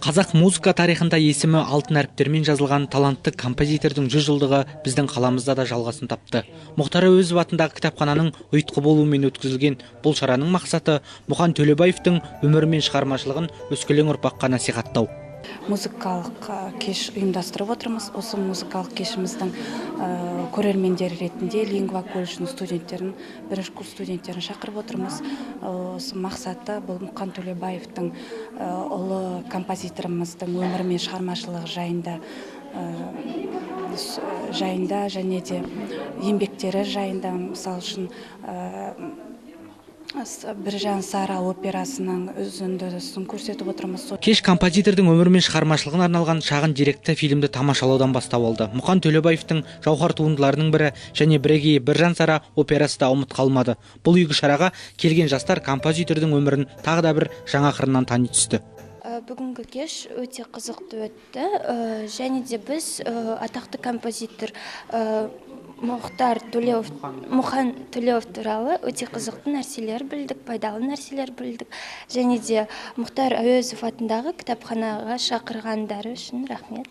Қазақ музыка тарихында есімі алтын әріптермен жазылған талантты композитордың 100 жылдығы біздің қаламызда да жалғасын тапты. Мұхтар Әуезов атындағы кітапхананың ұйытқы болуымен өткізілген бұл шараның мақсаты Мұқан Төлебаевтың өмірі мен шығармашылығын өскелең ұрпаққа насихаттау. Музыкалық кеш ұйымдастырып отырмыз. Осы музыкалық кешіміздің көрермендері ретінде Лингва колледжінің студенттерін, бірінші курс студенттерін шақырып отырмыз. Осы мақсаты бұл Мұқан Төлебаевтың, ұлы композиторымыздың өмірі мен шығармашылығы жайында және де еңбектері жайында, мысал үшін, Біржан Сара операсының үзіндісін көрсетіп отырмыз. Кеш композитордың өмірі мен шығармашылығына арналған шағын деректі фильмді тамашалаудан бастау алды. Мұқан Төлебаевтың жауһар туындыларының бірі және бірегейі Біржан Сара операсы да ұмыт қалмады. Бұл игі шараға келген жастар композитордың өмірін тағы да бір жаңа қырынан тани түсті. Бүгінгі кеш өте қызықты өтті. Және де біз атақты композитор Мұхтар Төлеуов, Мұқан Төлеуов туралы өте қызықты нәрселер білдік, пайдалы нәрселер білдік. Және де Мұхтар Әуезов атындағы кітапханаға шақырғандары үшін рахмет.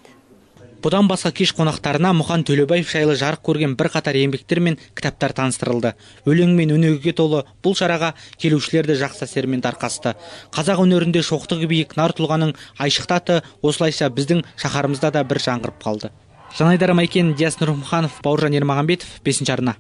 Бұдан басқа кеш қонақтарына Мұқан Төлебаев жайлы жарық көрген бірқатар еңбектер мен кітаптар таныстырылды. Өлең мен өнегеге толы бұл шараға келушілер де жақсы әсермен тарқасты. Қазақ өнерінде шоқтығы биік нар тұлғаның айшықты аты осылайша біздің шаһарымызда да бір жаңғырып қалды. Жанайдар Майкен, Диас Нұрмұханов, Бауыржан Ермағанбетов, 5 арна.